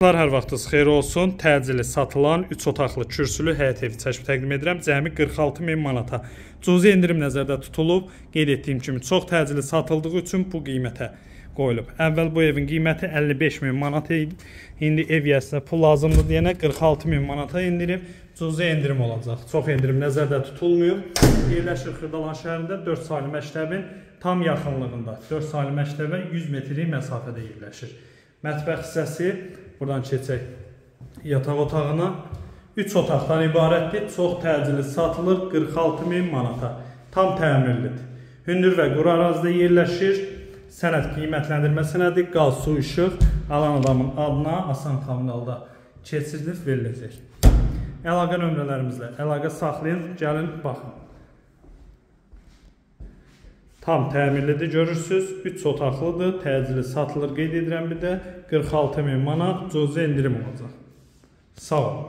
Hər vaxtınız xeyir olsun. Təcili satılan 3 otaqlı kürsülü həyət evi çəkib təqdim edirəm. Cəmi 46 min manata. Cüzi endirim nəzərdə tutulub. Qeyd etdiyim kimi çox təcili satıldığı üçün bu qiymətə qoyulub. Əvvəl bu evin qiyməti 55 min manat idi. İndi ev yəsinə pul lazımdır deyənə 46 min manata endirib. Cüzi endirim olacaq. Çox endirim nəzərdə tutulmuyub. Yerləşir Xırdalan şəhərində 4 saylı məktəbin tam yaxınlığında. 4 saylı məktəbə 100 metrlik məsafədə yerləşir. Mətbəx hissəsi, buradan keçək yataq otağına. 3 otaqdan ibarətdir. Çox təcili satılır 46 min manata. Tam təmirlidir. Hündür və quru ərazidə yerləşir. Sənəd qiymətləndirmə sənədi, qaz, su, işıq alan adamın adına asan terminalda keçirilib veriləcək. Əlaqə nömrələrimizlə əlaqə saxlayın, gəlin, baxın. Tam təmirlidir, görürsünüz. 3 otaqlıdır, təcili satılır, qeyd edirəm bir də. 46 min manat cüzi endirim olacaq. Sağ olun.